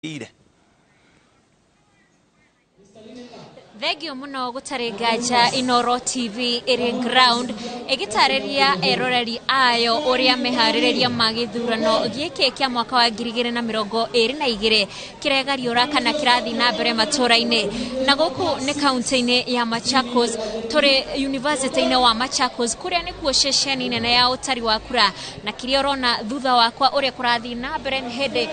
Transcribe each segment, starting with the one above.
Ire. Thengio muno gutari nganja Inoro TV iri ground igitariria eroreri ayo uria mehaririria ma githurano giki kia mwaka wa 2022 kiregariura kana kirathi na mbere matura-ini. Na guku ni kaunti-ini ya Machakos, turi university-ini wa Machakos kuria nikuo ceceni nene ya utari wa kura, na kiria urona thutha wakwa uria kurathi na mbere ni hindi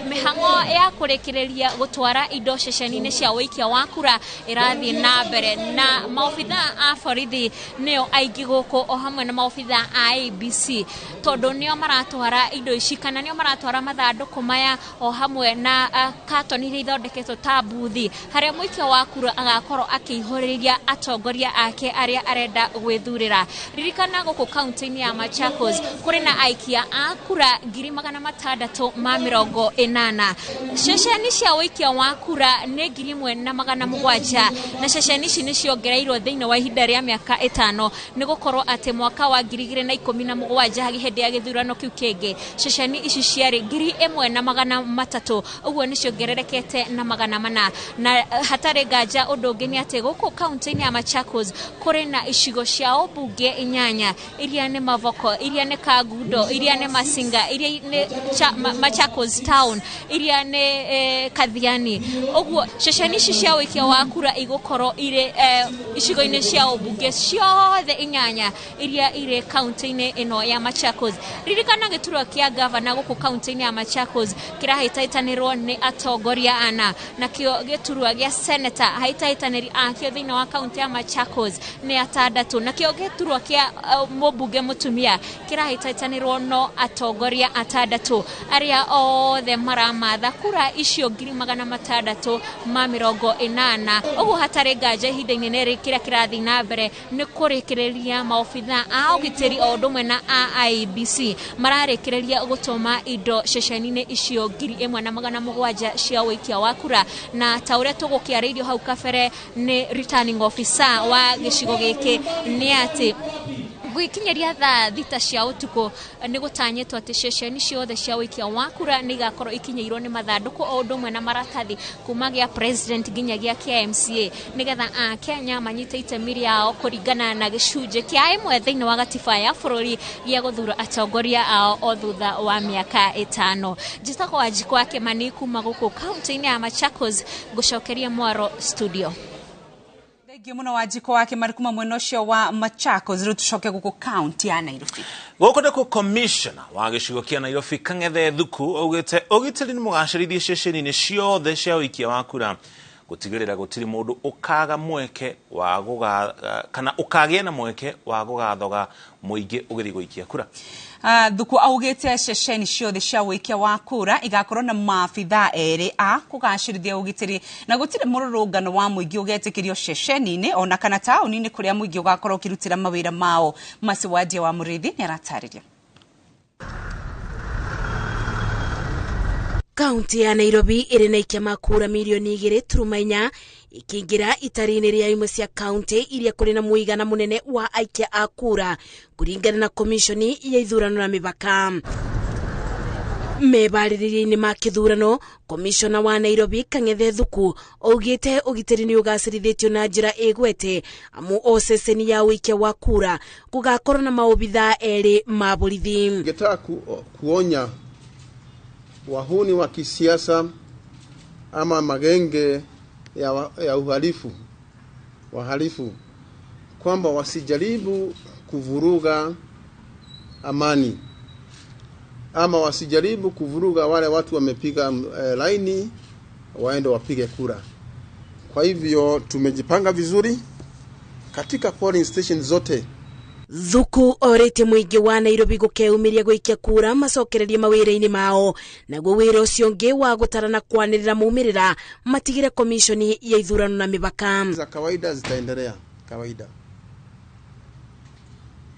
mihango ya kurikiriria gutwara indo ceceni-ini cia wikia wa kura irathi na mbere, na maobitha a borithi nio aingi guku o hamwe na maobitha a ABC tondu nio maratwara indo ici kana nio maratwara mathanduku maya o hamwe na katoni iria ithondeketwo ta buthi haria muikia wa kura agakorwo akiihuriria atongoria ake aria arenda gwithurira. Ririkana guku kaunti-ini ya Machakos kuri na aikia a kura 680. Ceceni cia wikia wa kura ni 1700 na ceceni ici nĩ ciongereirwo thĩinĩ wa ihinda rĩa mĩaka 5 nĩ gũkorwo atĩ mwaka wa 2017 hĩndĩ ya gĩthurano kĩu kĩngĩ ceceni ici ciarĩ 1300, ũguo nĩ ciongererekete na 400. Na hatarĩ nganja ũndũ ũngĩ nĩ atĩ gũkũ kaunti-inĩ ya Machakos kũrĩ na icigo cia ũmbunge 8 iria nĩ Mavoko, iria nĩ Kangundo, iria nĩ Masinga, iria nĩ Machakos town, iria nĩ Kathiani. Ũguo ceceni ici cia ũikia wa kura igũkorwo irĩ icigo-inĩ cia ũmbunge ciothe 8 iria irĩ kaunti-inĩ ĩno ya Machakos. Ririkana gĩturwa kĩa gavana gũkũ kaunti-inĩ ya Machakos kĩrahĩtahĩtanĩrwo nĩ atongoria ana, nakĩo gĩturwa gĩa senator ahĩtahĩtanĩri akĩo thĩinĩ wa kaunti ya Machakos nĩ 6, nakĩo gĩturwa kĩa mũmbunge mũtumia kĩrahĩtahĩtanĩrwo no atongoria 6 arĩa othe maramatha kura icio 680. Ũguo hatarĩ nganja ihinda-inĩ rĩrĩ kĩrĩa kĩrathiĩ na mbere nĩ kũrĩkĩrĩria maobitha a ũgitĩri o ũndũ ũmwe na a IEBC mararĩkĩrĩria gũtũma indo ceceni-inĩ icio 1700 cia ũikia wa kura. Na ta ũrĩa tũgũkĩarĩirio hau kabere nĩ returning officer wa gĩcigo gĩkĩ nĩ atĩ gwikinyeria thaa 6 cia ũtukũ nĩ gũtanyĩtwo atĩ ceceni ciothe cia ũikia wa kura nĩ igakorwo ikinyĩirwo nĩ mathandũkũ o ũndũ ũmwe na maratathi kuma gĩa president nginya gĩa KMCA nĩgetha Akenya manyite itemi rĩao kũringana na gĩcunjĩ kĩa 1 thĩinĩ wa gatiba ya bũrũri gĩa gũthura atongoria ao o thutha wa mĩaka 5. Njĩtagwo Wanjikũ wa Kĩmani kuma gũkũ kaunti-inĩ ya Machakos, ngũcokeria mwaro studio. Thengiũ mũno Wanjikũ wa Kĩmani kuma mwena ũcio wa Machakos. Rĩu tũcoke gũkũ kaunti ya Nairobi. Gũkũ nĩkuo commissioner wa gĩcigo kĩa Nairobi Kang'ethe Thuku augĩte ũgitĩri nĩ mũgacĩrithie ceceni-inĩ ciothe cia ũikia wa kura gũtigĩrĩra gũtirĩ mũndũ ũkaga mweke wa kana ũkagĩa na mweke wa gũgathoga mũingĩ ũgĩthiĩ gũikia kura. Thuku augĩte ceceni ciothe cia ũikia wa kura igakorwo na maabitha 2 a kũgacĩrithia ũgitĩri na gũtirĩ mũrũrũngano wa mũingĩ ũgetĩkĩrio ceceni-inĩ ona kana taũni-inĩ kũrĩa mũingĩ ũgakorwo ũkĩrutĩra mawĩra mao. Masiwadia wa Mũrĩithi nĩ aratarĩria. Kaunti ya Nairobi ĩrĩ na aikia ma kura mirioni 2.4 ikĩingĩra itari-inĩ rĩa imwe cia kaunti iria kũrĩ na mũigana mũnene wa aikia a kura kũringana na komishoni ya ithurano na mĩbaka. Mebarĩrĩria-inĩ ma kĩthurano, komishona wa Nairobi Kang'ethe Thuku augĩte ũgitĩri nĩ ũgacĩrithĩtio na njĩra ĩgwete amu o ceceni ya ũikia wa kura gũgakorwo na maobitha 2 ma borithi. Ningetaka kuonya wahuni wa kisiasa ama magenge ya uhalifu, wahalifu kwamba wasijaribu kuvuruga amani ama wasijaribu kuvuruga wale watu wamepiga laini waende wapige kura. Kwa hivyo tumejipanga vizuri katika polling station zote. Thuku orĩtie mũingĩ wa Nairobi gũkeumiria gũikia kura macokererie mawĩra-inĩ mao, naguo wĩra ũcio ũngĩ wa gũtara na kwanĩrĩra maumĩrĩra matigĩre komishoni ya ithurano na mĩbaka. Za kawaida zitaendelea kawaida.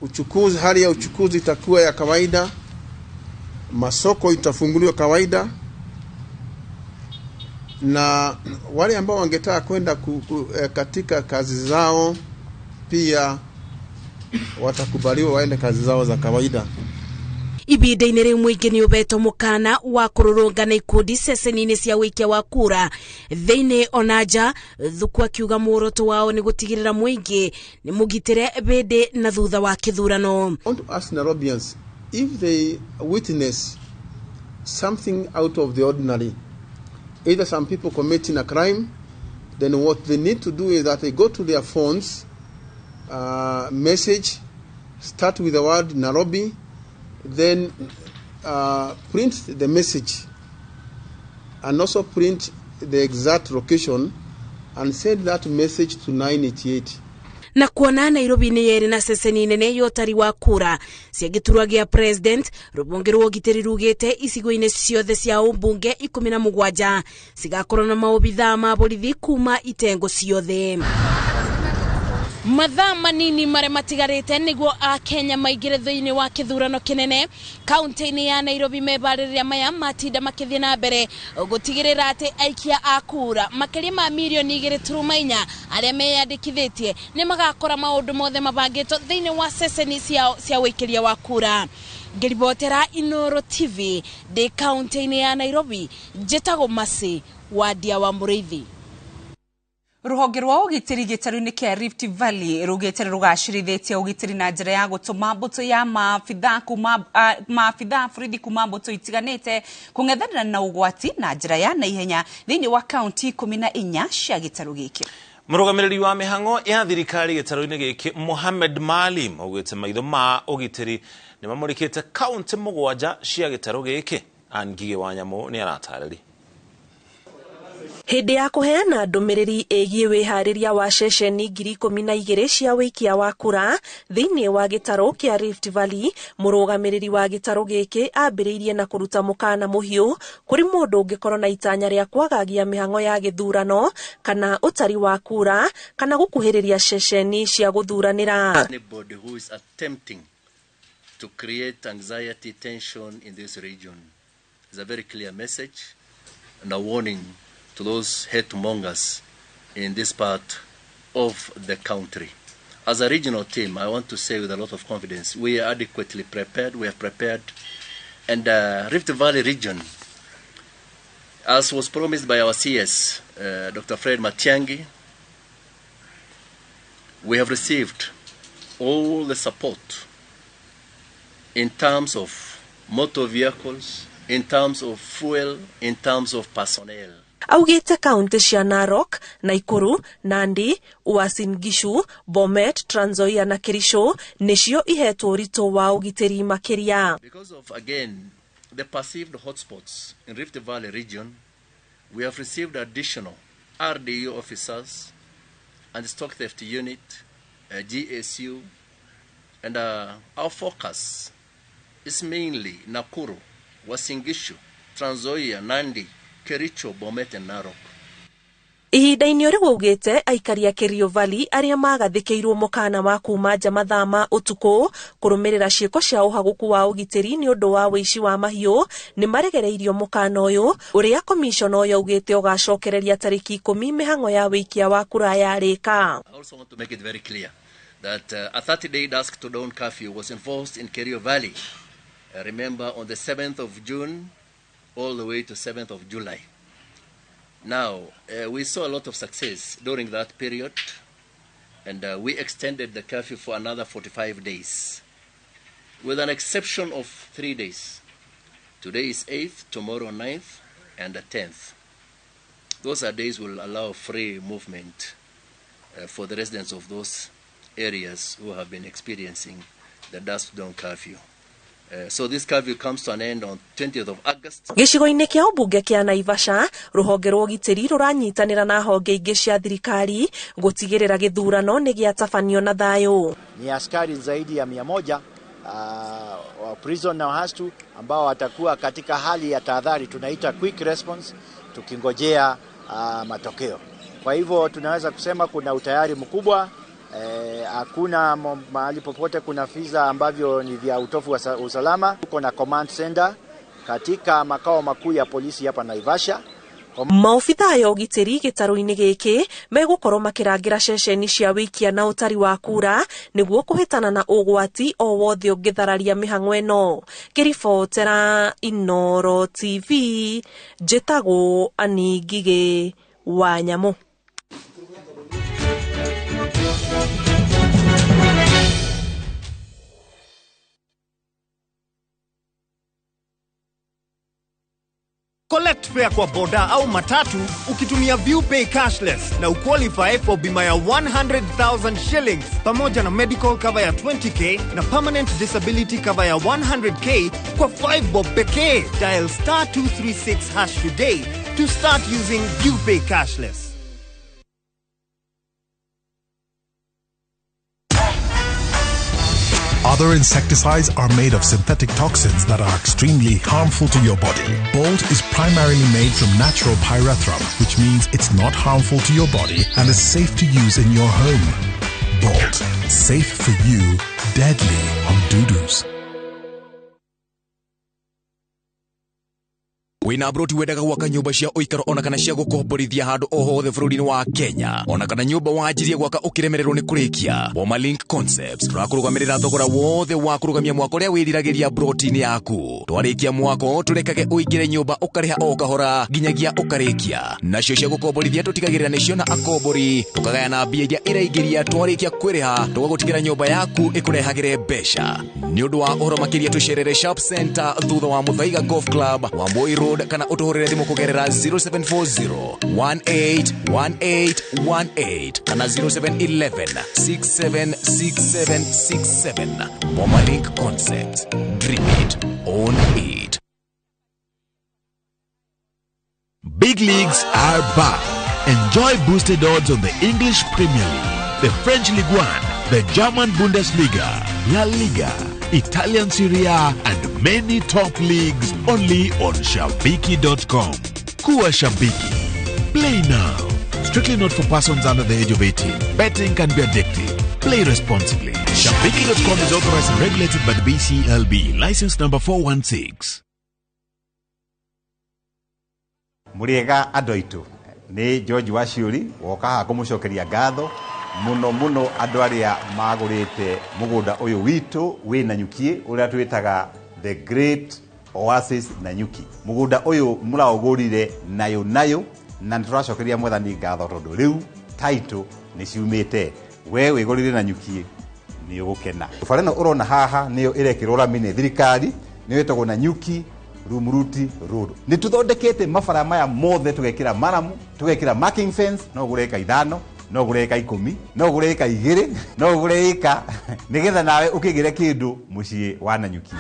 Uchukuzi, hali ya uchukuzi itakuwa ya kawaida, masoko itafunguliwa kawaida, na wale ambao wangetaka kwenda katika kazi zao pia watakubaliwa waende kazi zao za kawaida. Ibinda-inĩ rĩu mũingĩ nĩ ũbetwo mũkana wa kũrũrũngana ikundi ceceni-inĩ cia ũikia wa kura thĩinĩ ona nja. Thuku akiuga muoroto wao nĩ gũtigĩrĩra mũingĩ nĩ mũgitĩre bĩndĩ na thutha wa kĩthurano. I want to ask Nairobians if they witness something out of the ordinary, either some people committing a crime, then what they need to do is that they go to their phones, message, start with the word Nairobi, then print the message and also print the exact location and send that message to 988. Na kuona Nairobi nĩ yerĩ na ceceni nene ya ũtari wa kura cia gĩturwa gĩa president, rũhonge rwa ũgitĩri rugĩte icigo-inĩ ciothe cia ũmbunge 17 cigakorwo na maobithaa ma borithi kuma itengo ciothe. Mathaa manini marĩa matigarĩte nĩguo Akenya maingĩre thĩinĩ wa kĩthurano kĩnene kaunti-inĩ ya Nairobi, mebarĩrĩria maya matinda makĩthiĩ na mbere gũtigĩrĩra atĩ aikia a kura makĩria ma mirioni 2.4 arĩa meyandĩkithĩtie nĩ magakora maũndũ mothe mabangĩtwo thĩinĩ wa ceceni ciao cia ũikĩria wa kura. Ngĩribotera Inoro TV ndĩ kaunti-inĩ ya Nairobi, njĩtagwo Mercy Wandia wa Mũrĩithi. Rũhonge rwa ũgitĩri gĩtarũ-inĩ kĩa Rift Valley rugĩte rũgacĩrithĩtie ũgitĩri na njĩra ya gũtũma mbũtũ ya maabithaa borithi kuma mbũtũ itiganĩte kũng'ethanĩra na ũgwati na njĩra ya naihenya thĩinĩ wa kaunti 14 cia gĩtarũ gĩkĩ. Mũrũgamĩrĩri wa mĩhang'o ya thirikari gĩtarũ-inĩ gĩkĩ Mohamed Maalim augĩte maitho ma ũgitĩri nĩ mamũrĩkĩte kaunti 7 cia gĩtarũ gĩkĩ. Ann Ngigĩ wa Nyamũ nĩ aratarĩria. Hĩndĩ ya kũheana ndũmĩrĩri ĩgiĩ wĩharĩria wa ceceni 12,000 cia ũikia wa kura thĩinĩ wa gĩtarũ kĩa Rift Valley, mũrũgamĩrĩri wa gĩtarũ gĩkĩ ambĩrĩirie na kũruta mũkana mũhiũ kũrĩ mũndũ ũngĩkorwo na itanya rĩa kwagagia mĩhang'o ya gĩthurano kana ũtari wa kura kana gũkuhĩrĩria ceceni cia gũthuranĩra. Anybody who is attempting to create anxiety, tension in this region is a very clear message and a warning to those hate mongers in this part of the country. As a regional team, I want to say with a lot of confidence, we are adequately prepared, we have prepared, and Rift Valley region, as was promised by our CS, Dr. Fred Matiang'i, we have received all the support in terms of motor vehicles, in terms of fuel, in terms of personnel. Augite kaunti cia Narok, Nakuru, Nandi, Uasin Gishu, Bomet, Trans Nzoia na Kericho nicio ihetwo ũritũ wa ũgitĩri makĩria. Because of, again, the perceived hotspots in Rift Valley region, we have received additional RDU officers and stock theft unit, GSU, and our focus is mainly Nakuru, Uasin Gishu, Trans Nzoia, Nandi, Kericho, Bomet and Narok. Ihinda-inĩ rĩu augĩte aikari a Kerio Valley arĩa magathĩkĩirwo mũkana wa kuma nja mathaa ma ũtukũ kũrũmĩrĩra ciĩko cia ũhagũku wa ũgitĩri nĩ ũndũ wa ũici wa mahiũ nĩ maregereirio mũkana ũyũ ũrĩa komishona ũyũ augĩte ũgacokereria tarĩki 10 mĩhang'o ya wĩikia wa kura yarĩka. I also want to make it very clear that a 30-day dusk to dawn curfew was enforced in Kerio Valley. Remember, on the 7th of June all the way to 7th of July. Now, we saw a lot of success during that period, and we extended the curfew for another 45 days, with an exception of 3 days. Today is 8th, tomorrow 9th, and the 10th. Those are days will allow free movement for the residents of those areas who have been experiencing the dusk dawn curfew. So this curfew comes to an end on 20th of August. Gĩcigo-inĩ kĩa ũmbunge kĩa Naivasha, rũhonge rwa ũgitĩri rũranyitanĩra na honge ingĩ cia thirikari gũtigĩrĩra gĩthurano nĩ gĩatabanio na thayũ. Ni askari zaidi ya 100 wa prison na hastu ambao watakuwa katika hali ya tahadhari, tunaita quick response, tukingojea matokeo. Kwa hivyo tunaweza kusema kuna utayari mkubwa. Hakuna mahali popote kuna visa ambavyo ni vya utofu wa usalama. Tuko na command center katika makao makuu ya polisi hapa Naivasha, Maobithaa ya ũgitĩri gĩtarũ-inĩ gĩkĩ megũkorwo makĩrangĩra ceceni cia wĩikia na ũtari wa kura nĩguo kũhĩtana na ũgwati o wothe ũngĩthararia mĩhang'o ĩno. Ngĩribotera Inooro TV, njĩtagwo Annie Ngigĩ wa Nyamũ. Collect fare kwa boda au matatu ukitumia ViewPay cashless na uqualify for bima ya 100,000 shillings pamoja na medical cover ya 20k na permanent disability cover ya 100k kwa 5 bob pekee. Dial star 236 hash today to start using ViewPay cashless. Other insecticides are made of synthetic toxins that are extremely harmful to your body. Bolt is primarily made from natural pyrethrum, which means it's not harmful to your body and is safe to use in your home. Bolt, safe for you, deadly on dudus. Wina broti wendaga gwaka nyumba cia uikaro ona kana cia gukomborithia handu o hothe bũrũri-inĩ wa Kenya, ona kana nyumba wanjirie gwaka ukiremererwo ni kurikia. Boma Link Concepts tũrakũrũgamĩrĩra thogora wothe wa kũrũgamia mwako ũrĩa wĩriragĩria broti-inĩ yaku. Twarĩkia mwako tũrekage ũingĩre nyũmba ũkarĩha o kahora nginyagia ũkarĩkia. Nacio cia gũkomborithia tũtigagĩrĩra nĩcio na akombori, tũkagayana mbia iria iraingĩria twarĩkia kwĩrĩha, tũgagũtigĩra nyũmba yaku ĩkũrehagĩre mbeca. Nĩ ũndũ wa ũhoro makĩria tũcerere Sharp Center thutha wa Muthaiga Golf Club wa Moi Road, kana utuhurire thimu kugerera 0740 181818 kana 0711 676767. Boma Link Concepts. Dream it, own it. Big leagues are back. Enjoy boosted odds on the English Premier League, the French Ligue 1, the German Bundesliga, La Liga, Italian Serie A, and many top leagues only on Shabiki.com. Kuwa Shabiki. Play now. Strictly not for persons under the age of 18. Betting can be addictive. Play responsibly. Shabiki.com is authorized and regulated by the BCLB. License number 416. Muriega andũ aitũ, nĩ George Waciuri woka haha kũmũcokeria ngatho muno muno andũ arĩa magũrĩte mũgũnda ũyũ witũ wĩ Nanyuki ũrĩa twĩtaga The Great Oasis Nanyuki. Mũgũnda ũyũ mũraũgũrire nayo nayo, na nĩ tũracokeria Mwathani ngatho tondũ rĩu title nĩ ciumĩte. We wĩgũrire Nanyuki nĩ ũgũkena. Bara ĩno ũrona haha nĩyo ĩrekĩrwo rami nĩ thirikari, nĩyo ĩtagwo Nanyuki Rumuruti Road. Nĩ tũthondekete mabara maya mothe, tũgekĩra maramu, tũgekĩra marking fence, no ũgũre ĩka 5, no ũgũre ĩka 10, no ũgũre ĩka 2, no ũgũre ĩka nĩgetha nawe ũkĩgĩre kĩndũ mũciĩ wa Nanyuki.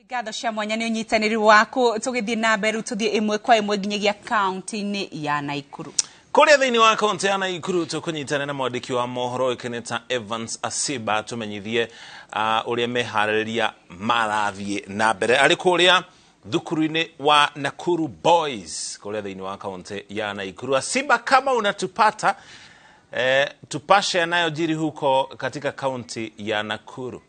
Ngatho cia mwanya nĩ ũnyitanĩri waku. Tũgĩthiĩ na mbere tũthiĩ ĩmwe kwa ĩmwe nginyagia kaunti-inĩ ya Naikuru. Kũrĩa thĩinĩ wa kaunti ya Naikuru tũkũnyitana na mwandĩki wa mohoro ũĩkaine ta Evans Asiba tũmenyithie ũrĩa meharĩrĩria marathiĩ na mbere arĩ kũrĩa thukuru-inĩ wa Nakuru Boys kũrĩa thĩinĩ wa kaunti ya Naikuru. Asiba, kama unatupata tupashe yanayojiri huko katika kaunti ya Nakuru.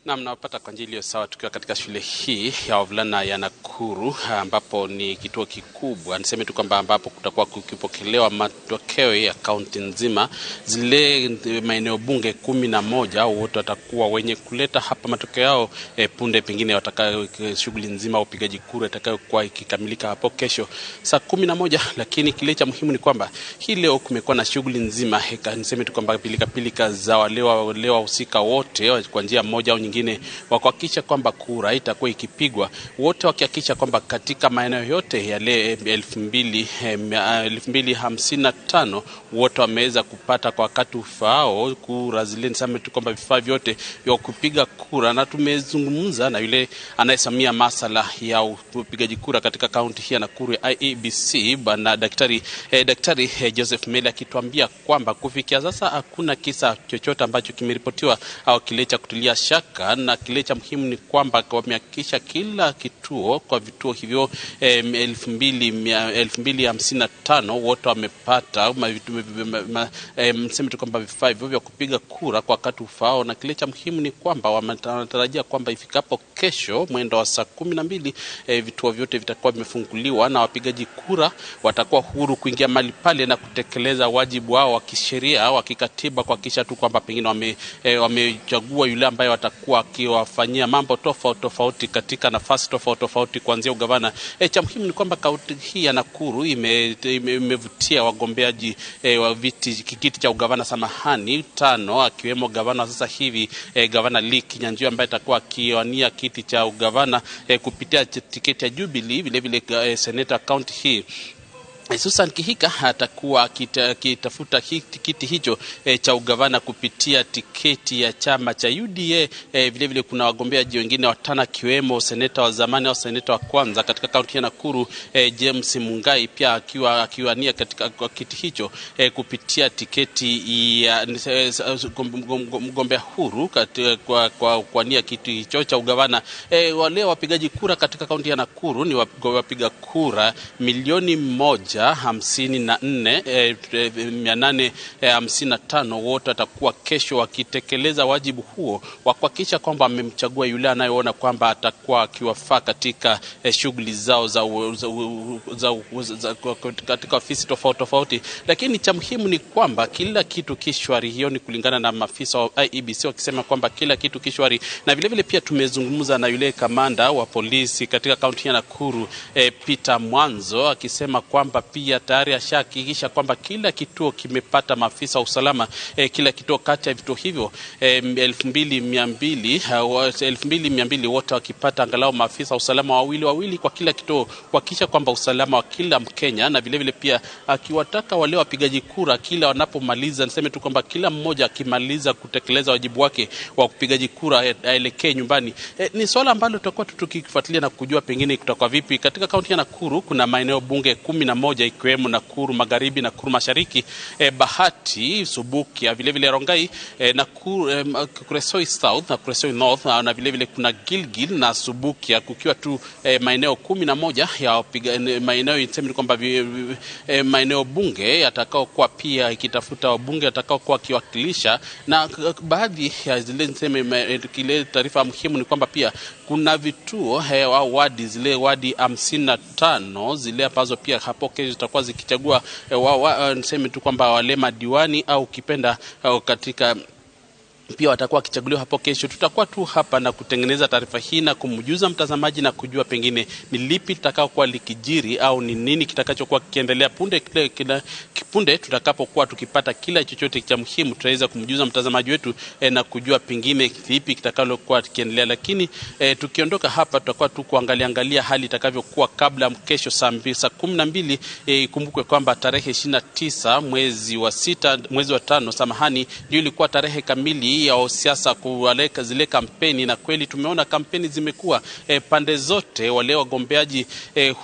Naam, nawapata kwa njia iliyo sawa tukiwa katika shule hii ya wavulana ya Nakuru ambapo ni kituo kikubwa. Niseme tu kwamba ambapo kutakuwa kukipokelewa matokeo ya kaunti nzima, zile maeneo bunge 11 wote watakuwa wenye kuleta hapa matokeo yao punde pengine watakayo shughuli nzima upigaji kura itakayokuwa ikikamilika hapo kesho saa 11. Lakini kile cha muhimu ni kwamba hii leo kumekuwa na shughuli nzima, niseme tu kwamba pilika pilika za wale wahusika wote kwa njia moja au nyingine wa kuhakikisha kwamba kura itakuwa ikipigwa, wote wakihakikisha kwamba katika maeneo yote yale 2055 wote wameweza kupata kwa wakati ufaao kura zile. Niseme tu kwamba vifaa vyote vya kupiga kura, na tumezungumza na yule anayesimamia masala ya upigaji kura katika kaunti hii ya Nakuru IEBC, bwana Daktari Joseph Mele, akituambia kwamba kufikia sasa hakuna kisa chochote ambacho kimeripotiwa au kile cha kutilia shaka haraka, na kile cha muhimu ni kwamba wamehakikisha kila kituo kwa vituo hivyo 2055 wote wamepata mseme tu kwamba vifaa hivyo vya kupiga kura kwa wakati ufaao. Na kile cha muhimu ni kwamba wanatarajia kwamba ifikapo kesho mwendo wa saa 12 vituo vyote vitakuwa vimefunguliwa na wapigaji kura watakuwa huru kuingia mahali pale na kutekeleza wajibu wao wa kisheria wa kikatiba, kuhakikisha tu kwamba pengine wamechagua yule ambaye watakuwa akiwafanyia mambo tofauti tofauti katika nafasi tofauti tofauti kuanzia ugavana. Cha muhimu ni kwamba kaunti hii ya Nakuru imevutia wagombeaji wa kiti cha ugavana samahani 5, akiwemo gavana sasa hivi gavana Lee Kinyanjui ambaye atakuwa akiwania kiti cha ugavana kupitia tiketi ya Jubilee. Vile vile seneta kaunti hii Susan Kihika atakuwa akitafuta kiti hicho cha ugavana kupitia tiketi ya chama cha UDA. Vile vile kuna wagombeaji wengine watano akiwemo seneta wa zamani au seneta wa kwanza katika kaunti ya Nakuru James Mungai, pia akiwania katika kiti hicho kupitia tiketi ya mgombea huru kwa kuwania kiti hicho cha ugavana. Wale wapigaji kura katika kaunti ya Nakuru ni wapiga kura 1,054,855 wote watakuwa kesho wakitekeleza wajibu huo wa kuhakikisha kwamba amemchagua yule anayeona kwamba atakuwa akiwafaa katika shughuli zao za katika ofisi tofauti tofauti. Lakini cha muhimu ni kwamba kila kitu kishwari. Hiyo ni kulingana na maafisa wa IEBC wakisema kwamba kila kitu kishwari. Na vile vile pia tumezungumza na yule kamanda wa polisi katika kaunti ya Nakuru Peter Mwanzo akisema kwamba pia tayari ashahakikisha kwamba kila kituo kimepata maafisa wa usalama. Kila kituo kati ya vituo hivyo 2200 wote wakipata angalau maafisa wa usalama wawili wawili kwa kila kituo, kuhakikisha kwamba usalama wa kila Mkenya. Na vile vile pia akiwataka wale wapigaji kura kila wanapomaliza, niseme tu kwamba kila mmoja akimaliza kutekeleza wajibu wake wa kupigaji kura aelekee nyumbani. Ni swala ambalo tutakuwa tukifuatilia na kujua pengine kutakuwa vipi. Katika kaunti ya Nakuru kuna maeneo bunge 11 ikiwemo Nakuru Magharibi, Nakuru Mashariki, Bahati, Subukia, vile vile Rongai, Nakuru Kuresoi South na Kuresoi North, na vile vile kuna Gilgil na Subukia, kukiwa tu maeneo 11 ya maeneo niseme kwamba maeneo bunge yatakao kuwa pia ikitafuta wabunge yatakao kuwa kiwakilisha. Na baadhi ya zile niseme kile taarifa muhimu ni kwamba pia kuna vituo au wadi, zile wadi 55 zile ambazo pia hapo kesho zitakuwa zikichagua niseme tu kwamba wale madiwani au kipenda katika pia watakuwa wakichaguliwa hapo kesho. Tutakuwa tu hapa na kutengeneza taarifa hii na kumjuza mtazamaji na kujua pengine ni lipi litakayokuwa likijiri au ni nini kitakachokuwa kikiendelea punde tutakapokuwa tukipata kila chochote cha muhimu, tutaweza kumjuza mtazamaji wetu na kujua pengine lipi kitakalokuwa kikiendelea. Lakini tukiondoka hapa tutakuwa tu kuangalia hali itakavyokuwa kabla kesho saa 12. Ikumbukwe kwamba tarehe 29 mwezi wa 5 samahani, ndio ilikuwa tarehe kamili ya siasa kuwaleka zile kampeni, na kweli tumeona kampeni zimekuwa pande zote, wale wagombeaji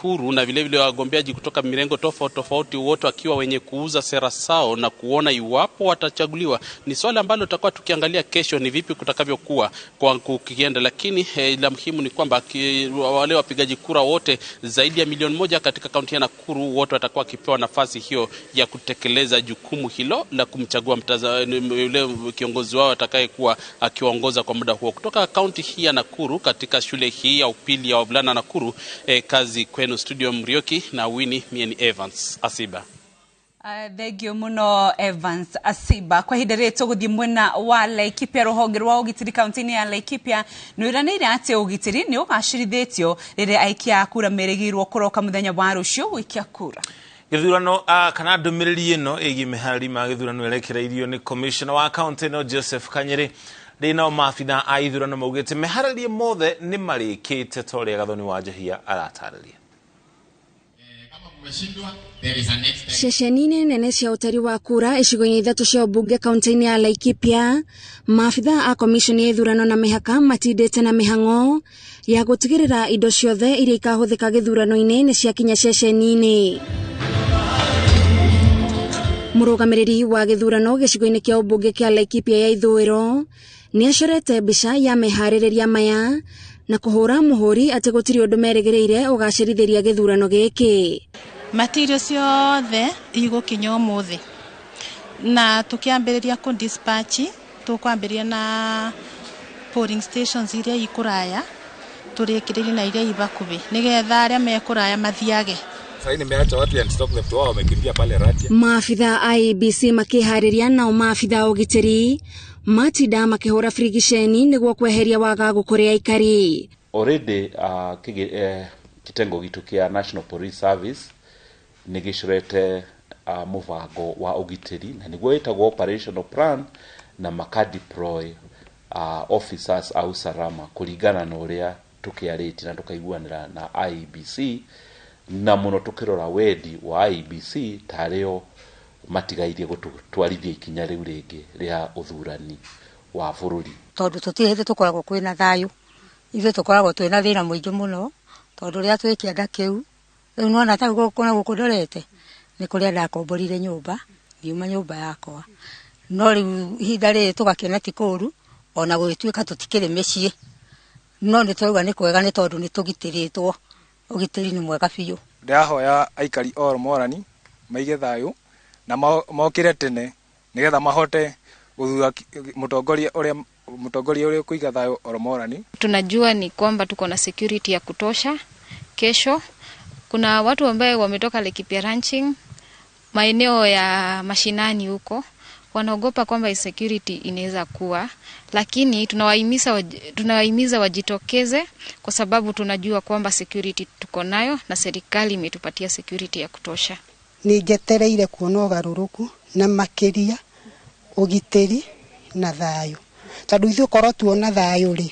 huru na vile vile wagombeaji kutoka mirengo tofauti tofauti, wote wakiwa wenye kuuza sera zao na kuona iwapo watachaguliwa. Ni swala ambalo tutakuwa tukiangalia kesho ni vipi kutakavyokuwa kwa kukienda. Lakini la muhimu ni kwamba wale wapigaji kura wote zaidi ya 1 milioni katika kaunti ya Nakuru wote watakuwa wakipewa nafasi hiyo ya kutekeleza jukumu hilo la kumchagua yule kiongozi wao atakayekuwa akiwaongoza kwa muda huo. Kutoka kaunti hii ya Nakuru katika shule hii ya upili ya wavulana Nakuru, kazi kwenu studio Mrioki na Winnie, mie ni Evans Asiba. Thengio muno Evans Asiba. Kwa ihinda rĩrĩ tũgũthiĩ mwena wa Laikipia. Rũhonge rwa ũgitĩri kaunti-inĩ ya Laikipia nĩwĩranĩire atĩ ũgitĩri nĩ ũgacĩrithĩtio rĩrĩa aikia a kura merĩgĩrĩirwo kũroka mũthenya wa rũciũ gũikia kura. Gĩthurano kana ndũmĩrĩri ĩno ĩgiĩ mĩharĩri ma gĩthurano ĩrekereirio nĩ commissioner wa kaunti ĩno Joseph Kanyere. Rĩ nao maabitha a ithurano maugĩte mĩharĩrie mothe nĩ marĩkĩte ta ũrĩa Gathoni wa Njahia aratarĩria. Ceceni-inĩ nene cia ũtari wa kura icigo-inĩ ithatũ cia ũmbunge kaunti-inĩ ya Laikipia, maabitha a komishoni ya ithurano na mĩhaka matindĩte na mĩhang'o ya gũtigĩrĩra indo ciothe iria ikahũthĩka gĩthurano-inĩ nĩ ciakinya ceceni-inĩ. Mũrũgamĩrĩri wa gĩthurano gĩcigo-inĩ kĩa ũmbunge kĩa Laikipia ya ithũĩro Nĩ acorete mbica ya meharĩrĩria maya na kũhũra mũhũri atĩ gũtirĩ ũndũ merĩgĩrĩire ũgacĩrithĩria gĩthurano gĩkĩ. Material ciothe igũkinya ũmũthĩ na tũkĩambĩrĩria kũ dispatch tũkwambĩrĩria na polling stations iria ikũraya tũrĩkĩrĩrie na iria ibakubi nĩgetha arĩa mekũraya mathiage. Sasa nimeacha watu ya stock left wao wamekimbia pale Ratia. Maafitha a IEBC makĩharĩria nao maafitha a ũgitĩri matinda makĩhũra birigiceni nĩguo kweheria wagagu kũrĩ aikari. Already kitengo gitu kia National Police Service nĩ gĩcorete mũbango wa ũgitĩri na nĩguo wĩtagwo operational plan na makadeploy officers a usalama kũringana na ũrĩa tũkĩarĩtie na tũkaiguanĩra na IEBC na mũno tũkĩrora wendi wa IEBC tarĩo matigairie gũtwarithia ikinya rĩu rĩngĩ rĩa ũthurani wa bũrũri. Tondũ tũtirĩ hĩndĩ tũkoragwo kwĩna thayũ, ithuĩ tũkoragwo twĩna thĩna mũingĩ mũno tondũ rĩrĩa twĩ kĩanda kĩu rĩu nĩwona ta gũkũ na gũkũ ndorete nĩ kũrĩa ndakomborire nyũmba ngiuma nyũmba yakwa, no rĩu ihinda rĩrĩ tũgakĩona ti kũũru ona gũgĩtuĩka tũtikĩrĩ mĩciĩ, no nĩ twauga nĩ kwega nĩ tondũ nĩ tũgitĩrĩtwo, ũgitĩri nĩ mwega biũ. Ndĩrahoya aikari a Ormorani maige thayũ na mokĩre tene nĩgetha mahote gũthura mũtongoria ũrĩa ũkũiga thayũ Ormorani. Tunajua ni kwamba tuko na security ya kutosha. Kesho kuna watu ambaye wametoka Laikipia Ranching, maeneo ya mashinani huko, wanaogopa kwamba insecurity inaweza kuwa, lakini tunawahimiza wajitokeze kwa sababu tunajua kwamba security tuko nayo na serikali imetupatia security ya kutosha. Nĩ njetereire kuona ũgarũrũku na makĩria ũgitĩri na thayũ, tondũ ithuĩ korwo tuona thayũ rĩ,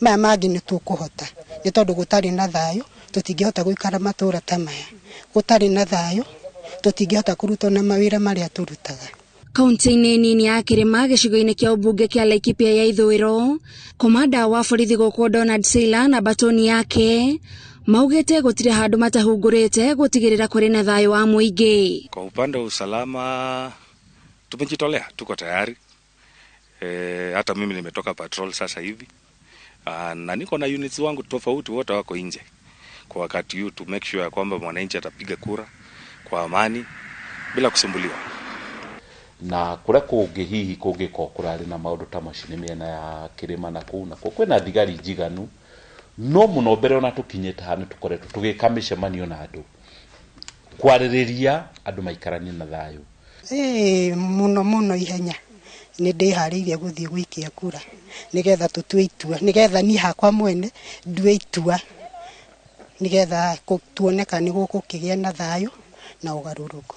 maya mangĩ nĩ tũkũhota, nĩ tondũ gũtarĩ na thayũ tũtingĩhota gũikara matũũra ta maya, gũtarĩ na thayũ tũtingĩhota kũruta na mawĩra marĩa tũrutaga. Kaunti-inĩ nini ya Kĩrĩma gĩcigo-inĩ kĩa ũmbunge kĩa Laikipia ya ithũĩro, komanda wa borithi gũkũ Donald Sailor na batoni yake maugĩte gũtirĩ handũ matahungurĩte gũtigĩrĩra kũrĩ na thayũ wa mũingĩ. Kwa upande wa usalama tumejitolea, tuko tayari. Hata mimi nimetoka patrol sasa hivi na niko na units wangu tofauti, wote wako nje kwa wakati huu to make sure ya kwamba mwananchi atapiga kura kwa amani bila kusumbuliwa. Na kũrĩa kũngĩ hihi kũngĩkorwo kũrarĩ na maũndũ ta macio nĩ mĩena ya kĩrĩma na kũu nakuo kwĩna thigari njiganu, no mũno mbere ona tũkinyĩte haha nĩ tũkoretwo tũgĩka mĩcemanio na andũ kwarĩrĩria andũ maikaranie na thayũ. Mũno mũno ihenya nĩ ndĩharĩirie gũthiĩ gũikia kura nĩgetha tũtue itua, nĩgetha niĩ hakwa mwene ndue itua nĩgetha tuone kana nĩ gũkũkĩgĩa na thayũ na ũgarũrũku.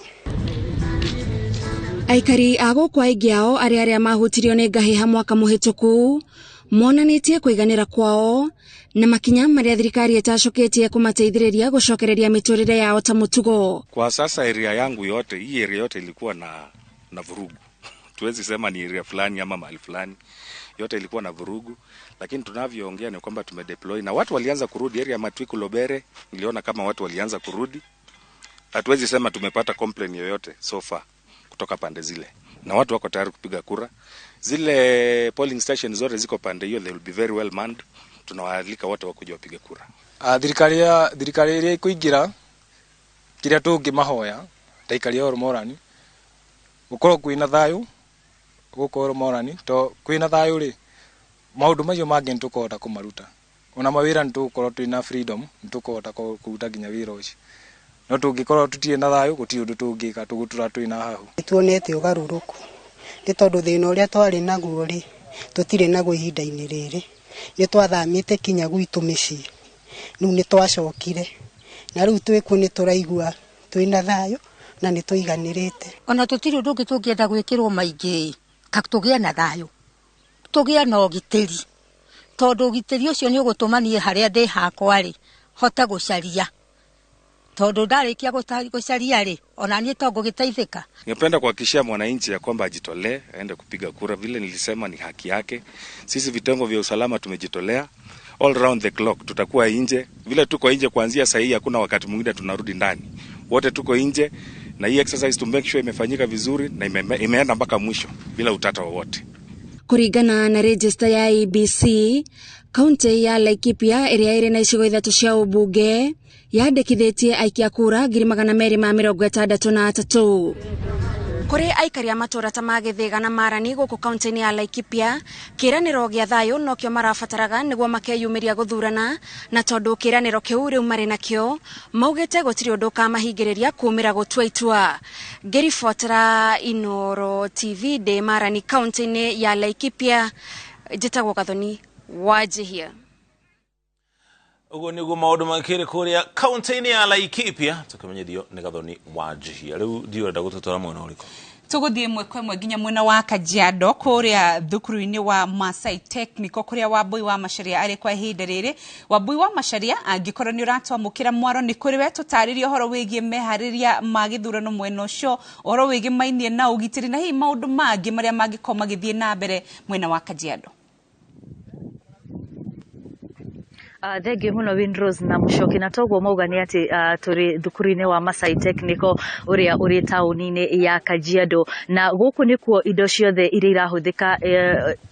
Aikari a gũkũ aingĩ ao arĩa mahutirio nĩ ngahĩha mwaka mũhĩtũku monanĩtie kũiganĩra kwao na makinya marĩa thirikari ĩtacũkĩtie kũmateithĩrĩria gũcokereria mĩtũrĩre yao ta mũtugo. Kwa sasa area yangu yote, hii area yote ilikuwa na vurugu. Tuwezi sema ni area fulani ama mahali fulani, yote ilikuwa na vurugu, lakini tunavyoongea ni kwamba tumedeploy na watu walianza kurudi. Area Matwiku Lobere niliona kama watu walianza kurudi. Hatuwezi sema tumepata complaint yoyote so far kutoka pande zile, na watu wako tayari kupiga kura. Zile polling station zote ziko pande hiyo, they will be very well manned. Tunawaalika wote wakuja wapige kura. Thirikari ĩrĩa ĩkũingĩra kĩrĩa tũngĩmahoya ta aikari a Ormorani gũkorwo kwĩna thayũ gũkũ Ormorani, to kwĩna thayũ rĩ maũndũ macio mangĩ nĩtũkũhota kũmaruta, ona mawĩra nĩtũgũkorwo twĩna freedom, nĩtũkũhota kũruta nginya wĩra ũcio, no tũngĩkorwo tũtirĩ na thayũ gũtirĩ ũndũ tũngĩka, tũgũtũra twĩna hahu. Nĩtuonete ũgarũrũku nĩ tondũ thĩna ũrĩa twarĩ naguo rĩ tũtirĩ naguo ihinda-inĩ rĩrĩ, nĩ twathamĩte kinya gwitũ mĩciĩ, rĩu nĩ twacokire na rĩu twĩkuo nĩ tũraigua twĩna thayũ na nĩ tũiganĩrĩte. Ona tũtirĩ ũndũ ũngĩ tũngĩenda gwĩkĩrwo maingĩ tũgĩe na thayũ, tũgĩe na ũgitĩri, tondũ ũgitĩri ũcio nĩ ũgũtũma niĩ harĩa ndĩ hakwa rĩ hote gũcaria, tondũ ndarĩkia gũcaria rĩ ona niĩ to ngũgĩteithĩka. Ningependa kuhakikishia mwananchi ya kwamba ajitolee aende kupiga kura, vile nilisema ni haki yake. Sisi vitengo vya usalama tumejitolea all round the clock, tutakuwa nje vile tuko nje kuanzia saa hii, hakuna wakati mwingine tunarudi ndani, wote tuko nje, na hii exercise to make sure imefanyika vizuri na imeenda mpaka mwisho bila utata wowote. Kũringana na rejista ya IEBC, kaunti ya Laikipia ĩrĩa ĩrĩ na icigo 3 cia ũmbunge yandĩkithĩtie aikia kura 263,000. Kũrĩ aikari a matũũra ta ma Gĩthĩga na Marani gũkũ kaunti-inĩ ya Laikipia, kĩĩranĩro gĩa thayũ nokĩo marabataraga nĩguo makeyumĩria gũthurana, na tondũ kĩĩranĩro kĩu rĩu marĩ nakĩo, maugĩte gũtirĩ ũndũ ũkamahingĩrĩria kumĩra gũtua itua. Ngĩribotera Inooro TV ndĩ Marani kaunti-inĩ ya Laikipia, njĩtagwo Gathoni Wanjihia. Ũguo nĩguo maũndũ makĩrĩ kũrĩa kaunti-inĩ ya Laikipia, tũkĩmenyithio nĩ Gathoni Wanjihia. Rĩu ndiũ ũrenda gũtũtwara mwena ũrĩkũ? Tũgũthiĩ ĩmwe kwa ĩmwe nginya mwena wa Kajiado kũrĩa thukuru-inĩ wa Masai Technical kũrĩa Wambui wa Macharia arĩ kwa ihinda rĩrĩ. Wambui wa Macharia, angĩkorwo nĩ ũratwamũkĩra mwaro, nĩ kũrĩ we tũtarĩrie ũhoro wĩgiĩ meharĩria ma gĩthurano mwena ũcio, ũhoro wĩgĩmainie na ũgitĩri na hihi maũndũ mangĩ marĩa mangĩkorwo magĩthiĩ na mbere mwena wa Kajiado. Thengiũ mũno Winrose na Mũcoki, na toguo mauga nĩ atĩ tũrĩ thukuru-inĩ wa Masai Technical ũrĩa ũrĩ taũni-inĩ ya Kajiado, na gũkũ nĩkuo indo ciothe iria irahũthĩka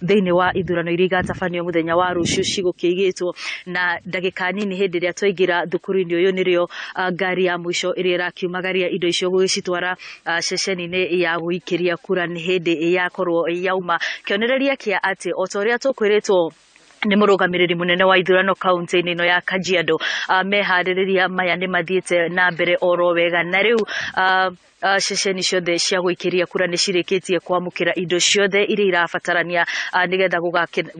thĩinĩ wa ithurano iria igatabanio mũthenya wa rũciũ cigũkĩigĩtwo. Na ndagĩka nini hĩndĩ ĩrĩa twaingĩra thukuru-inĩ ũyũ nĩrĩo ngari ya mũico ĩrĩa ĩrakiumagaria indo icio gũgĩcitwara ceceni-inĩ ya gũikĩria kura nĩ hĩndĩ yakorwo yauma, kĩonereria kĩa atĩ o ta ũrĩa tũkwĩrĩtwo nĩ mũrũgamĩrĩri mũnene wa ithurano kaunti-inĩ ĩno ya Kajiado, meharĩrĩria maya nĩ mathiĩte na mbere oro wega, na rĩu ceceni ciothe cia gũikĩria kura nĩ cirĩkĩtie kwamũkĩra indo ciothe iria irabatarania nĩgetha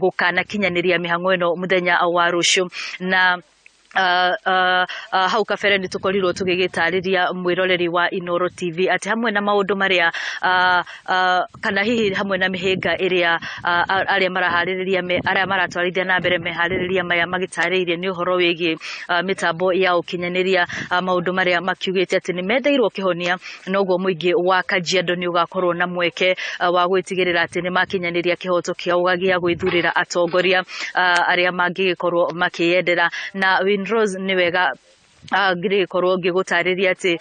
gũkanakinyanĩria mĩhang'o ĩno mũthenya wa rũciũ. Na hau kabere nĩ tũkorirwo tũgĩgĩtarĩria mwĩroreri wa Inooro TV atĩ hamwe na maũndũ marĩa kana hihi hamwe na mĩhĩnga ĩrĩa arĩa maraharĩrĩria arĩa maratwarithia na mbere meharĩrĩria maya magĩtarĩirie nĩ ũhoro wĩgiĩ mĩtambo ya ũkinyanĩria, maũndũ marĩa makiugĩte atĩ nĩ metheirwo kĩhonia, noguo mũingĩ wa Kajiado nĩ ũgakorwo na mweke wa gwĩtigĩrĩra atĩ nĩ makinyanĩria kĩhoto kĩao gĩa gwĩthurĩra atongoria arĩa mangĩgĩkorwo makĩyendera. Na Winrose, nĩ wega ngĩgĩkorwo ngĩgũtarĩria atĩ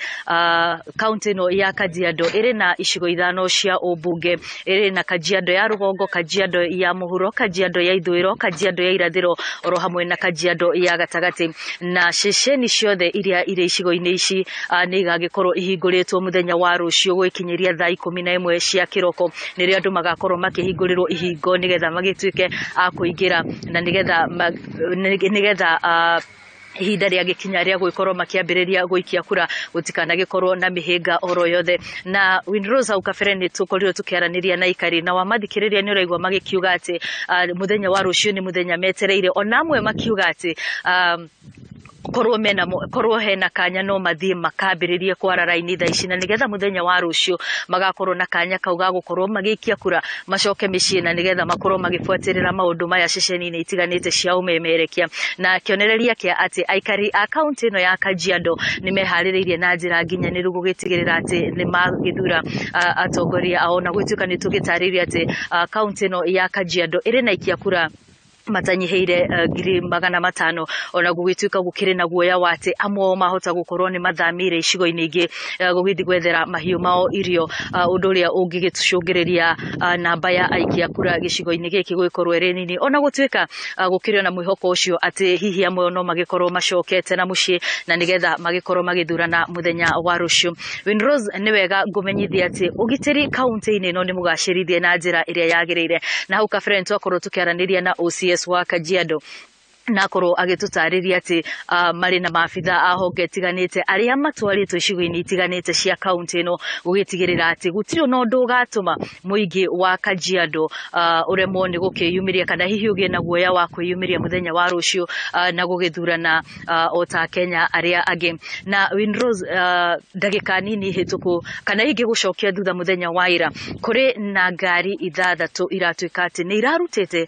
kaunti ĩno ya Kajiado ĩrĩ na icigo 5 cia ũmbunge, ĩrĩ na Kajiado ya rũgongo, Kajiado ya mũhuro, Kajiado ya ithũĩro, Kajiado ya irathĩro oro hamwe na Kajiado ya gatagatĩ. Na ceceni ciothe iria irĩ icigo-inĩ ici nĩ igagĩkorwo ihingũrĩtwo mũthenya wa rũciũ gwĩkinyĩria thaa 11 cia kĩroko, nĩrĩo andũ magakorwo makĩhingũrĩrwo ihingo nĩgetha magĩtuĩke a kũingĩra na nĩgetha ihinda rĩa gĩkinya rĩa gwĩkorwo makĩambĩrĩria gũikia kura gũtikanagĩkorwo na mĩhĩnga oro yothe. Na Winrose, hau kabere nĩ tũkorirwo tũkĩaranĩria na aikari, na wamathikĩrĩria nĩ ũraigua magĩkiuga atĩ mũthenya wa rũciũ nĩ mũthenya metereire, ona amwe makiuga atĩ korwo hena kanya no mathiĩ makambĩrĩrie kwara raini thaa ici, na nĩgetha mũthenya wa rũciũ magakorwo na kanya kau ga gũkorwo magĩikia kura macoke mĩciĩ, na nĩgetha makorwo magĩbuatĩrĩra maũndũ maya ceceni-inĩ itiganĩte cia ũmemerekia. Na kĩonereria kĩa atĩ aikari a kaunti ĩno ya Kajiado nĩ meharĩrĩirie na njĩra nginyanĩru gũgĩtigĩrĩra atĩ nĩ magĩthura atongoria ao, na gũtuĩka nĩ tũgĩtarĩirie atĩ kaunti ĩno ya Kajiado ĩrĩ na aikia kura matanyihĩire 500,000, ona gũgĩtuĩka gũkĩrĩ na guoya wa atĩ amwe ao mahota gũkorwo nĩ mathamĩire icigo-inĩ ingĩ gũgĩthiĩ gwethera mahiũ mao irio, ũndũ ũrĩa ũngĩgĩcũngĩrĩria namba ya aikia kura gĩcigo-inĩ gĩkĩ gũgĩkorwo ĩrĩ nini, ona gũtuĩka gũkĩrĩ na mwĩhoko ũcio atĩ hihi amwe no magĩkorwo macokete na mũciĩ na nĩgetha magĩkorwo magĩthurana mũthenya wa rũciũ. Winrose, nĩ wega ngũmenyithia atĩ ũgitĩri kaunti-inĩ ĩno nĩ mũgacĩrithie na njĩra ĩrĩa yagĩrĩire, na hau kabere nĩ twakorwo tũkĩaranĩria na OCS wa Kajiado na akorwo agĩtũtarĩria atĩ marĩ na maabitha a honge itiganĩte arĩa matwarĩtwo icigo-inĩ itiganĩte cia kaunti ĩno gũgĩtigĩrĩra atĩ gũtirĩ ona ũndũ ũgatũma mũingĩ wa Kajiado ũremwo nĩ gũkĩyumĩria kana hihi ũgĩe na guoya wa kwĩyumĩria mũthenya wa rũciũ na gũgĩthurana o ta Kenya arĩa angĩ. Na Winrose, ndagĩka nini hĩtũku kana hihi ngĩgũcokia thutha mũthenya wa ira, kũrĩ na ngari 6 iratuĩka atĩ nĩ irarutĩte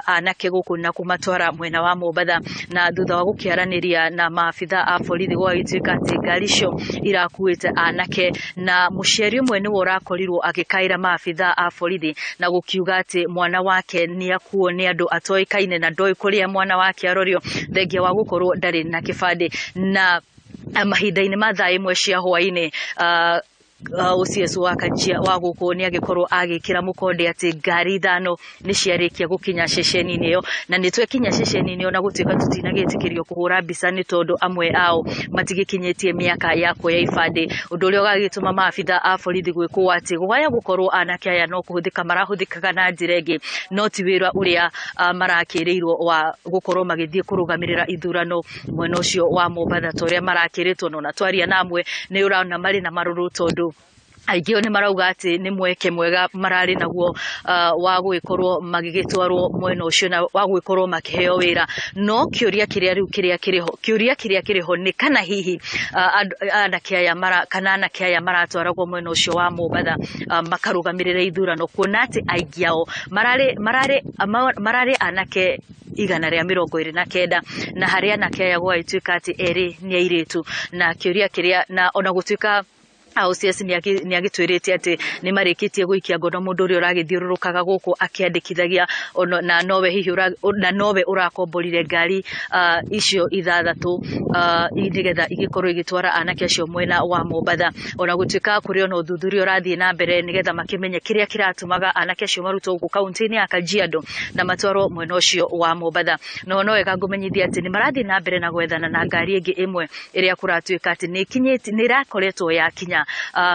anake gũkũ na kũmatwara mwena wa Mombatha, na thutha wa gũkĩaranĩria na maabitha a borithi gwagĩtuĩka atĩ ngari icio irakuĩte anake, na mũciari ũmwe nĩwe ũrakorirwo agĩkaĩra maabitha a borithi na gũkiuga atĩ mwana wake nĩ akuo nĩ andũ atoĩkaine na ndoĩ kũrĩa mwana wake arorio, thengia wa gũkorwo ndarĩ na kĩbandĩ. Na mahinda-inĩ ma thaa 1 cia hwaĩ-inĩ OCS wa Kajia wa gũkũ nĩ agĩkorwo agĩkĩra mũkonde atĩ ngari 5 nĩ ciarĩkia gũkinya ceceni-inĩ ĩyo, na nĩ twekinya ceceni-inĩ ĩyo na gũtuĩka tũtinagĩtĩkĩrio kũhũra mbica nĩ tondũ amwe ao matigĩkinyĩtie mĩaka ya kuoya ibandĩ, ũndũ ũrĩa ũgagĩtũma maabitha a borithi gwĩkwo atĩ gũgaya gũkorwo anake aya no kũhũthĩka marahũthĩkaga na njĩra ĩngĩ, no ti wĩra ũrĩa marakĩrĩirwo wa gũkorwo magĩthiĩ kũrũgamĩrĩra ithurano mwena ũcio wa Mombatha ta ũrĩa marakĩrĩtwo. No na twaria na amwe nĩ ũrona marĩ na marũrũ tondũ aingĩ nĩ marauga atĩ nĩ mweke mwega mararĩ naguo wa gũgĩkorwo magĩgĩtwarwo mwena ũcio na wa gũgĩkorwo makĩheo wĩra. No kĩũria kĩrĩa rĩu kĩrĩa kĩrĩho, kĩũria kĩrĩa kĩrĩho nĩ kana hihi anake aya kana anake aya maratwaragwo mwena ũcio wa Mombatha makarũgamĩrĩra ithurano, kuona atĩ aingĩ ao mararĩ anake 129, na harĩ anake aya gũgagĩtuĩka atĩ erĩ nĩ airĩtu. Na kĩũria kĩrĩa na ona gũtuĩka OCS nĩ agĩtwĩrĩte atĩ nĩ marĩkĩtie gũikia ngono mũndũ ũrĩa ũragĩthiũrũrũkaga gũkũ akĩandĩkithagia, na nowe hihi na nowe ũrakomborire ngari icio 6 nĩgetha igĩkorwo igĩtwara anake acio mwena wa Mombatha. Ona gũtuĩka kũrĩ ona ũthuthuria ũrathiĩ na mbere nĩgetha makĩmenye kĩrĩa kĩratũmaga anake acio marutwo gũkũ kaunti-inĩ ya Kajiado na matwarwo mwena ũcio wa Mombatha. No no wega ngũmenyithia atĩ nĩ marathiĩ na mbere na gwethana na ngari ĩngĩ ĩmwe ĩrĩa kũratuĩka atĩ nĩ ĩkinyĩte, nĩ ĩrakoretwo yakinya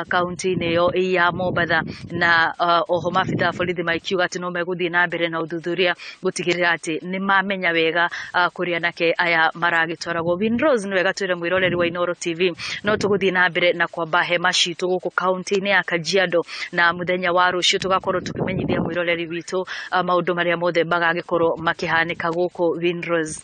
kaunti-inĩ ĩyo ya Mombatha, na oho maabitha a borithi makiuga atĩ no megũthiĩ na mbere na ũthuthuria gũtigĩrĩra atĩ nĩ mamenya wega kũrĩa anake aya maragĩtwaragwo. Winrose, nĩ wega twĩre mwĩroreri wa Inooro TV no tũgũthiĩ na mbere na kwamba hema citũ gũkũ kaunti-inĩ ya Kajiado, na mũthenya wa rũciũ tũgakorwo tũkĩmenyithia mwĩroreri witũ maũndũ marĩa mothe magagĩkorwo makĩhanĩka gũkũ. Winrose,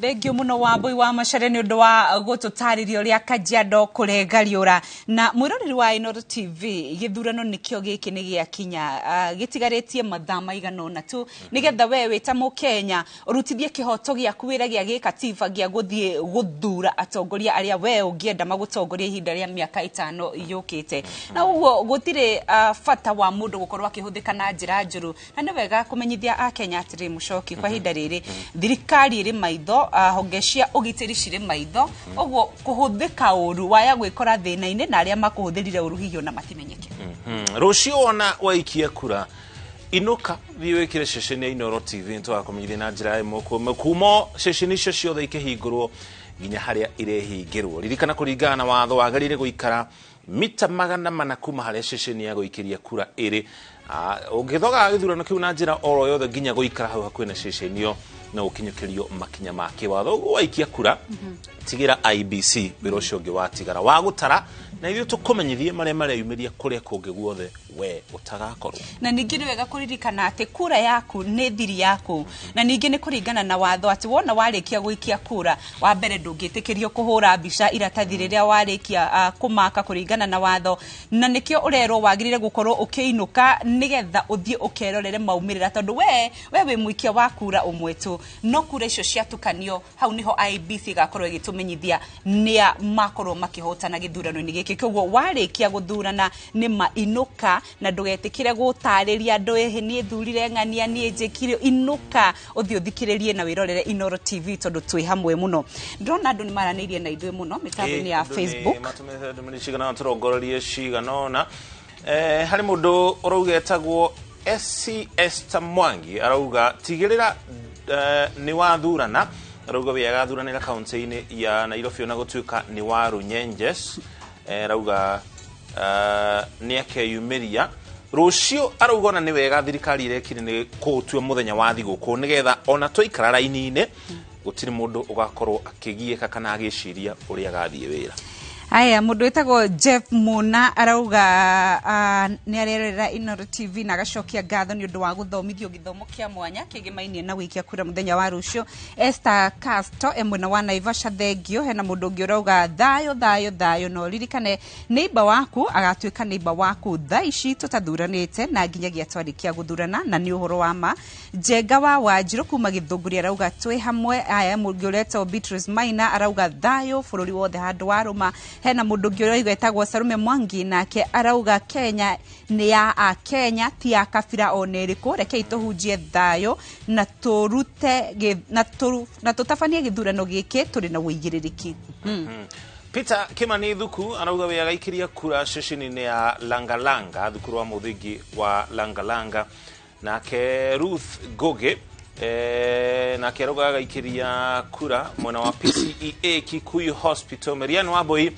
Thengio muno Wambui wa Macharia nĩ ũndũ wa gũtũtarĩria ũrĩa Kajiado kũregariũra. Na mwĩroreri wa Inooro TV, gĩthurano nĩkĩo gĩkĩ nĩ gĩakinya, gĩtigarĩtie mathaa maigana ũna tu nĩgetha we wĩ ta mũkenya ũrutithie kĩhoto gĩaku wĩra gĩa gĩkatiba gĩa gũthiĩ gũthura atongoria arĩa we ũngĩenda magũtongoria ihinda rĩa mĩaka 5 yũkĩte. Na ũguo gũtirĩ bata wa mũndũ gũkorwo akĩhũthĩka na njĩra njũru, na nĩ wega kũmenyithia akenya atĩrĩ Mũcoki, kwa ihinda rĩrĩ thirikari ĩrĩ maitho, honge cia ũgitĩri cirĩ maitho, ũguo kũhũthĩka ũru waya gwĩkora thĩna-inĩ na arĩa makũhũthĩrire ũru hihi ona matimenyeke. Rũciũ ona waikia kura inũka thiĩ wĩkĩre ceceni ya Inooro TV nĩtũgakũmenyithia na njĩra ĩmwe kwa ĩmwe kuma ceceni icio ciothe ikĩhingũrwo nginya harĩa irehingĩrwo. Ririkana kũringana na watho wagĩrĩire gũikara mita 400 kuma harĩa ceceni ya gũikĩria kura ĩrĩ. Ũngĩthoga gĩthurano kĩu na njĩra oro yothe nginya gũikara hau hakuhĩ na ceceni ĩyo no ũkinyũkĩrio makinya ma kĩwatho. Ũguo waikia kura tigĩra IBC wĩra ũcio ũngĩ watigara wa gũtara, na ithuĩ tũkũmenyithie marĩa mareyumĩria kũrĩa kũngĩ guothe we ũtagakorwo. Na ningĩ nĩ wega kũririkana atĩ kura yaku nĩ thiri yaku, na ningĩ nĩ kũringana na watho atĩ wona warĩkia gũikia kura wa mbere ndũngĩtĩkĩrio kũhũra mbica iratathi rĩrĩa warĩkia kũmaka kũringana na watho, na nĩkĩo ũrerwo wagĩrĩire gũkorwo ũkĩinũka nĩgetha ũthiĩ ũkerorere maumĩrĩra, tondũ we wĩ mũikia wa kura ũmwe tu, no kura icio ciatukanio hau nĩho IEBC ĩgakorwo ĩgĩtũmenyithia nĩa makorwo makĩhotana gĩthurano-inĩ gĩkĩ. Koguo warĩkia gũthurana nĩ mainũka, na ndũgetĩkĩre gũtarĩria andũ ĩhĩ niĩ thurire ng'ania niĩ njĩkire, inũka ũthiĩ ũthikĩrĩrie na wĩrorere Inooro TV tondũ twĩ hamwe mũno. Ndĩrona andũ nĩ maranĩirie na ithuĩ mũno mĩtambo-inĩ ya Facebook, matũmĩte ndũmĩrĩri cigana ũna tũrongorerie cigana ũna. Harĩ mũndũ ũrauga etagwo SC Esther Mwangi, arauga tigĩrĩra nĩ wathurana, arauga we agathuranĩra kaunti-inĩ ya Nairobi ona gũtuĩka nĩ wa Runyenjes. Arauga nĩ akeyumĩria rũciũ, arauga ona nĩ wega thirikari ĩrekire nĩ kũũtua mũthenya wa thigũkũ nĩgetha ona twaikara raini-inĩ gũtirĩ mũndũ ũgakorwo akĩgiĩka kana agĩciria ũrĩa agathiĩ wĩra. Aya, mũndũ wĩtagwo Jeff Muna arauga nĩ arerorera Inooro TV na agacokia ngatho nĩ ũndũ wa gũthomithio gĩthomo kĩa mwanya kĩgĩmainie na gũikia kura mũthenya wa rũciũ. Esther Casto e mwena wa Naivasha, thengio. Hena mũndũ ũngĩ ũrauga thayũ thayũ thayũ, no ririkane neighbor waku agatuĩka neighbor waku thaa ici tũtathuranĩte na nginyagia twarĩkia gũthurana, na nĩ ũhoro wa ma. Njenga wa Wanjirũ kuma Gĩthũngũri arauga twĩ hamwe. Aya, mũngĩ ũretwo Beatrice Maina arauga thayũ bũrũri wothe handũ warũma. Hena mũndũ ũngĩ ũrauga etagwo Sarume Mwangi, nake arauga Kenya nĩ ya Akenya ti ya kabira ona ĩrĩkũ, rekei tũhunjie thayũ na tũrute na tũtabanie gĩthurano gĩkĩ tũrĩ na ũigĩrĩrĩki. Peter Kimani Thuku arauga we agaikiria kura ceceni-inĩ ya Langalanga, thukuru wa mũthingi wa Langalanga. Nake Ruth Goge nake arauga agaikiria kura mwena wa PCEA Kikuyu Hospital. Marian Wambui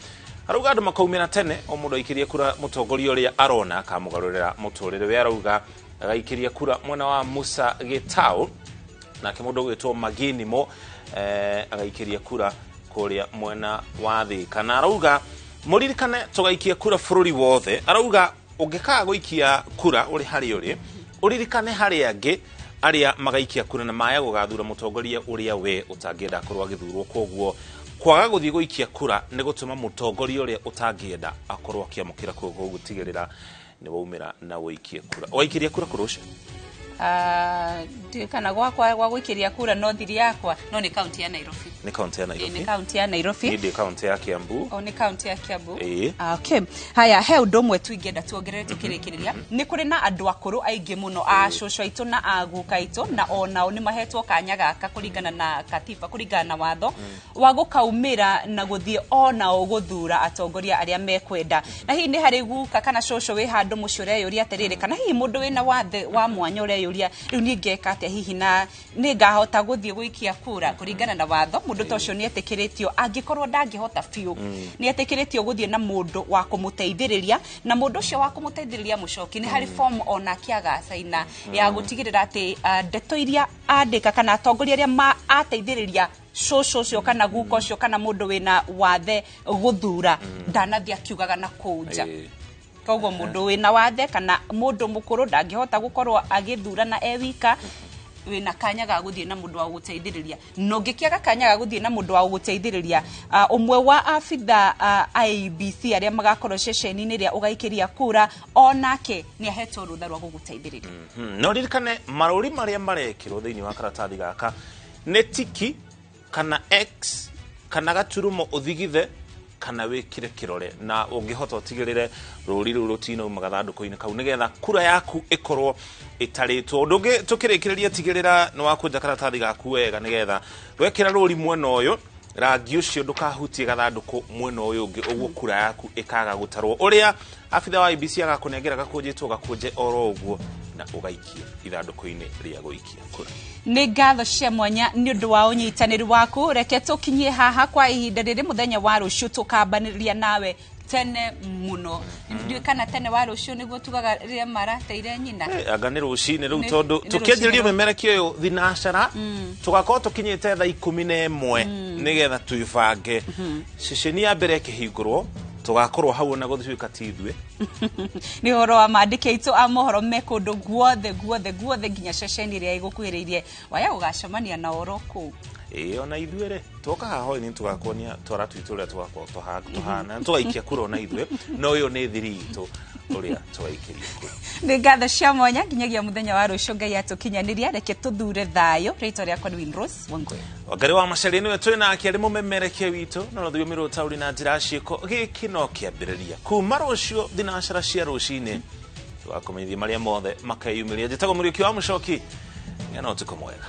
arauga andũ makaumĩra tene o mũndũ aikirie kura mũtongoria ũrĩa arona akamũgarũrĩra mũtũrĩre. We arauga agaikiria kura mwena wa Musa Gitau. Nake mũndũ ũgwĩtwo Maginimo agaikiria kura kũrĩa mwena wa Thika. Na arauga mũririkane tũgaikia kura bũrũri wothe. Arauga ũngĩkaga gũikia kura ũrĩ harĩa ũrĩ, ũririkane harĩa angĩ arĩa magaikia kura na maya gũgathura mũtongoria ũrĩa we ũtangĩenda akorwo agĩthurwo. Koguo kwaga gũthiĩ gũikia kura nĩ gũtũma mũtongoria ũrĩa ũtangĩenda akorwo akĩamũkĩra, koguo gũtigĩrĩra nĩ waumĩra na ũikie kura. Ũgaikiria kura kũrũcio? Ndiũĩ kana gwakwa gwa gũikĩria kura no thiri yakwa, no nĩ kaunti ya Nairobi. Nĩ kaunti ya Nairobi. Nĩ kaunti ya Nairobi. Niĩ ndĩ kaunti ya Kiambu. O nĩ kaunti ya Kiambu. Ĩĩ. Okay. Haya, he ũndũ ũmwe tu ingĩenda tuongerere tũkĩrĩkĩrĩria. Nĩ kũrĩ na andũ akũrũ aingĩ mũno, a cũcũ aitũ na a guka aitũ, na onao nĩ mahetwo kanya gaka kũringana na katiba, kũringana na watho wa gũkaumĩra na gũthiĩ onao gũthura atongoria arĩa mekwenda. Na hihi nĩ harĩ guka kana cũcũ wĩ handũ mũciĩ ũreyũria atĩrĩrĩ, kana hihi mũndũ wĩna wathe wa mwanya ũreyũria rĩu niĩ ngeka atĩa, hihi na nĩ ngahota gũthiĩ gũikia kura? Kũringana na watho, mũndũ ta ũcio nĩ etĩkĩrĩtio, angĩkorwo ndangĩhota biũ, nĩ etĩkĩrĩtio gũthiĩ na mũndũ wa kũmũteithĩrĩria, na mũndũ ũcio wa kũmũteithĩrĩria mũcoki nĩ harĩ form onake agacaina ya gũtigĩrĩra atĩ ndeto iria andĩka kana atongoria arĩa ateithĩrĩria cũcũ ũcio kana guka ũcio kana mũndũ wĩna wathe gũthura ndanathiĩ akiugaga na kũu nja. Koguo mũndũ wĩna wathe kana mũndũ mũkũrũ ndangĩhota gũkorwo agĩthurana e wika, wĩna kanya ga gũthiĩ na mũndũ wa gũgũteithĩrĩria. Na ũngĩkĩaga kanya ga gũthiĩ na mũndũ wa gũgũteithĩrĩria, ũmwe wa abitha IEBC arĩa magakorwo ceceni-inĩ ĩrĩa ũgaikĩria kura onake nĩ ahetwo rũtha rwa gũgũteithĩrĩria. No ririkane marũri marĩa marekĩrwo thĩinĩ wa karatathi gaka nĩ tiki kana X kana gaturumo ũthigithe kana wĩkĩre kĩrore, na ũngĩhota ũtigĩrĩre rũri rũu rũtinauma gathandũkũ-inĩ kau nĩgetha kura yaku ĩkorwo ĩtarĩtwo. Ũndũ ũngĩ tũkĩrĩkĩrĩria, tigĩrĩra nĩ wakũnja karatathi gaku wega nĩgetha wekĩra rũri mwena ũyũ rangi ũcio ndũkahutie gathandũkũ mwena ũyũ ũngĩ, ũguo kura yaku ĩkaga gũtarwo. Ũrĩa abitha wa IEBC agakũnengera gakũnjĩtwo gakũnje oro ũguo na ũgaikie ithandũkũ-inĩ rĩa gũikia kura. Nĩ ngatho cia mwanya nĩ ũndũ wa ũnyitanĩri waku. Reke tũkinyie haha kwa ihinda rĩrĩ. Mũthenya wa rũciũ tũkambanĩrĩria nawe tene mũno. Ndiũĩ kana tene wa rũciũ nĩguo tugaga rĩrĩa marateire nyina. Anga nĩ rũcinĩ rĩu, tondũ tũkĩanjĩrĩria ũmemerekia ũyũ thinacara tũgakorwo tũkinyĩte thaa 11 nĩgetha twĩbange. Ceceni ya mbere ĩkĩhingũrwo tũgakorwo hau ona gũtuĩka ti ithuĩ. Nĩ ũhoro wa mandĩki aitũ a mohoro me kũndũ guothe guothe guothe nginya ceceni ĩrĩa ĩgũkuhĩrĩirie waya gũgacemania na oro kũu. Ĩĩ, ona ithuĩ rĩ twoka haha hwaĩ-inĩ tũgakuonia twara twitũ ũrĩa tũgakorwo tũhana, tũgaikia kura ona ithuĩ, no ĩyo nĩ thiri itũ ũrĩa tũgaikĩria kura. Nĩ ngatho cia mwanya nginyagia mũthenya wa rũciũ Ngai atũkinyanĩria. Reke tũthure thayũ. Rĩtwa rĩakwa nĩ Winrose Wangũi. Wangari wa Macharia nĩwe twĩ nake arĩ mũmemerekia witũ na rũthiomi rũtaũri na njĩra ciĩko. Gĩkĩ no kĩambĩrĩria kuma rũciũ thinacara cia rũcinĩ tũgakũmenyithia marĩa mothe makeyumĩria. Njĩtagwo Mũriũki wa Mũcoki, gĩa na ũtukũ mwega.